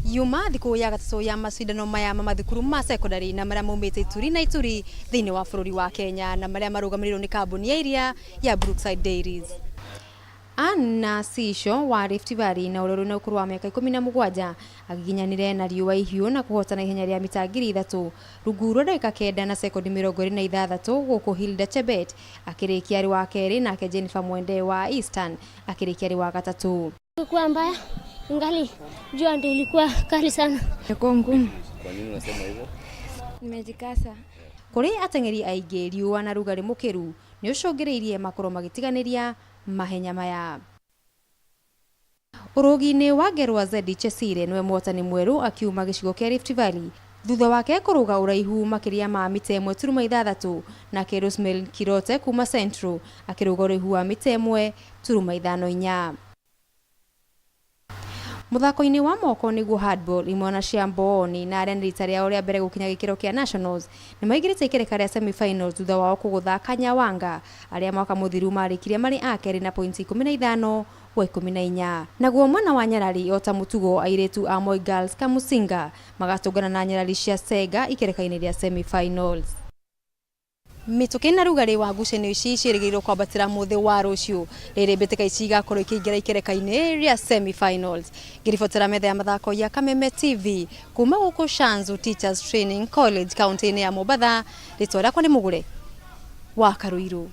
Yuma thikũ ya gatatũ ya macindano maya ma mathukuru ma secondary na marĩa maumĩte ituri na ituri thĩinĩ wa bũrũri wa Kenya na marĩa marũgamĩrĩirwo nĩ kambuni ya iria ya Brookside Dairies. Anna Sisho wa Rift Valley na ũrĩa ũrĩ na ũkũrũ wa mĩaka 17 agiginyanire na riũa ihiũ na kũhotana ihenya rĩa mita 3000 rungu rwa ndagĩka 9 na sekondi 26, gũkũ Hilda Chebet akĩrĩkia arĩ wa kerĩ nake Jennifer Mwende wa Eastern akĩrĩkia arĩ wa gatatũ. Ilikuwa mbaya, ingali jua ndio ilikuwa kali sana. Ilikuwa ngumu. Kwa nini unasema hivyo? Nimejikaza. Kũrĩ ateng'eri aingĩ, riũa na rugarĩ mũkĩru nĩ ũcũngĩrĩirie makorwo magĩtiganĩria mahenya maya. Ũrũgi-inĩ wa ngerwa, Zedi Chesire nĩwe mũhotani mwerũ akiuma gĩcigo kĩa Rift Valley thutha wake kũrũga ũraihu makĩria ma mita 1.6, nake Rosemary Kirote kuma Central akĩrũga ũraihu wa mita 1.54. Mũthako-inĩ wa moko, nĩguo handball, imwana cia Mbooni na arĩa nĩ rita rĩao rĩa mbere gũkinya gĩkĩro kĩa nationals nĩ maingĩrĩte ikereka rĩa semi-finals thutha wao kũgũtha Kanyawanga arĩa mwaka mũthiru marĩkirie marĩ a kerĩ na pointi 15 gwa 14. Naguo mwena wa Nyarari, o ta mũtugo, airĩtu a Moi Girls Kamusinga magatũngana na Nyarari cia Senga ikereka-inĩ rĩa semi-finals. Mĩtũkĩ na rugarĩ wa ngucanio ici ciĩrĩgĩrĩirwo kwambatĩra mũthĩ wa rũciũ rĩrĩ mbĩtĩka ici igakorwo ikĩingĩra ikereka-inĩ rĩa semi-finals. Ngĩribotera metha ya mathako ya Kameme TV kuma gũkũ Shanzu Teachers Training College, kaunti-inĩ ya Mombatha, rĩtwa rĩakwa nĩ Mũgũre wa Karũirũ.